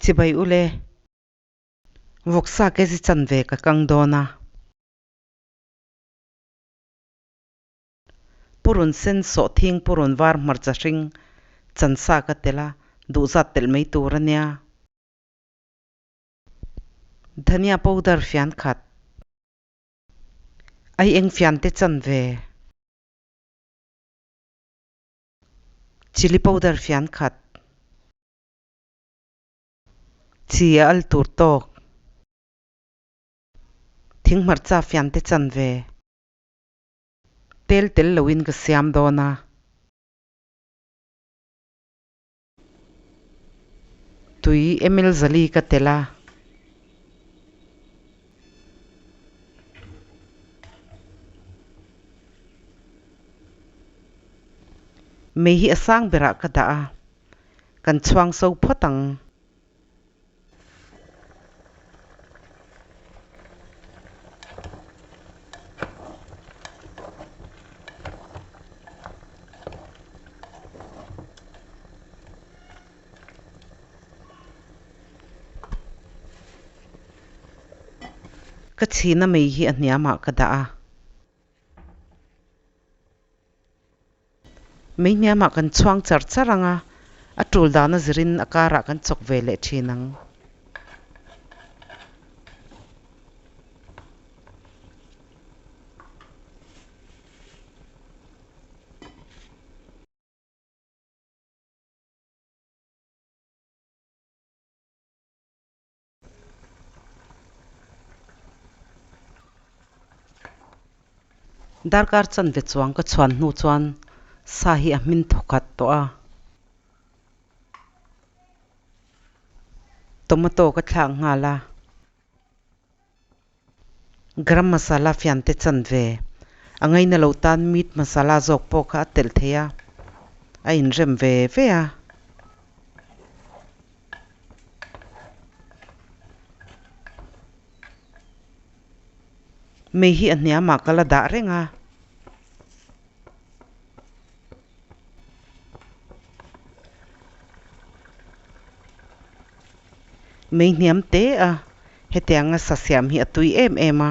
Chibai ule. Vawksa kezi chanve ka kang dawn a. Purun sen sawhthing purun var hmarcha hring chansa ka tel a, duhzat telh mai tur a nia. Dhania powder fian khat. Ai eng fian te chanve. Chilli powder fian khat. Chi a al tur tawk. Thing hmarcha fian te chanve. Tel tel loin ka siam dawn a. Tui ml zali ka tel a. Mei hi a sang berah ka dah a, kan chhuang so phawt ang. Ka chhina mei hi a hniamah ka dah a. Mei hniamah kan chhuang char char ang a, a tul dana zirin a karah kan chawk ve leh thin ang. Darkar chanve chuang ka chhuan hnu chuan sa hi a hmin thawkhat tawh a. Tomato ka thlak nghal a. Garam masala fian te chanve. A ngaina lo tan meat masala zawk pawh kha a telh thei a, a inrem ve ve a. Mei hi a hniamah ka la dah reng a. Mei hniam te a, hetianga sa siam hi a tui em em a.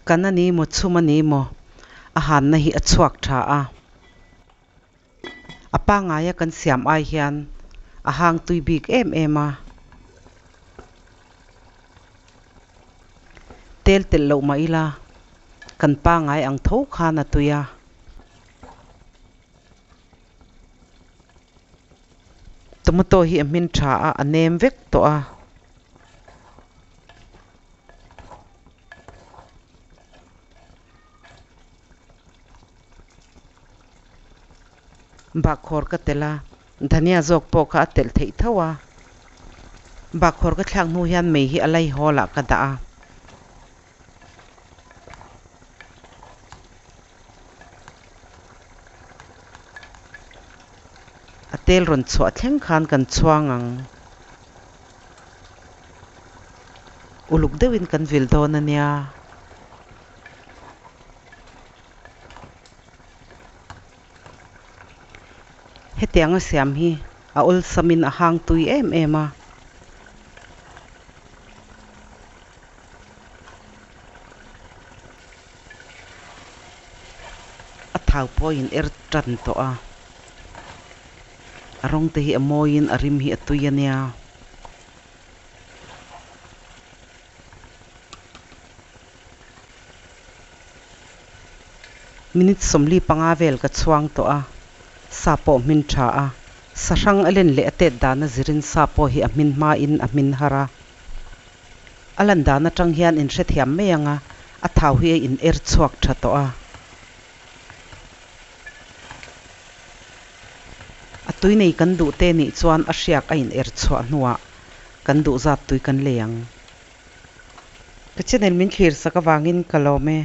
Kan a ni maw chhum a ni maw a hanna hi a chhuak tha a. A pangaia kan siam ai hian a hang tui bik em em a. Tel telh loh mah ila kan pangai ang tho khan a tui a. Tomato hi a hmin tha a, a nem vek tawh a. Bakkhawr ka telh a, dhania zawk pawh kha a telh theih tho a. Bakkhawr ka thlak hnu hian mei hi a lai hawl ah ka dah a. A tel rawn chhuah thleng khan kan chhuang ang. Uluk deuhin kan vil dawn a nia. Hetianga siam hi a awlsamin a hang tui em em a. A thau pawhin er tan tawh a. A rawng te hi a mawiin a rim hi a tui a nia. Minute 45 vel ka chhuang tawh a, sa pawh hmin tha a, sa hrang a len leh a tet dana zirin sa pawh hi a hmin hmain a hmin har a. A lan dan atang hian in hrethiam mai ang a, a thau hi a in er chhuak tha tawh a. A tui nei kan duh te nih chuan a hriak a in er chhuah hnuah kan duh zat tui kan lei ang. Ka channel min thlir sak avangin ka lawm e.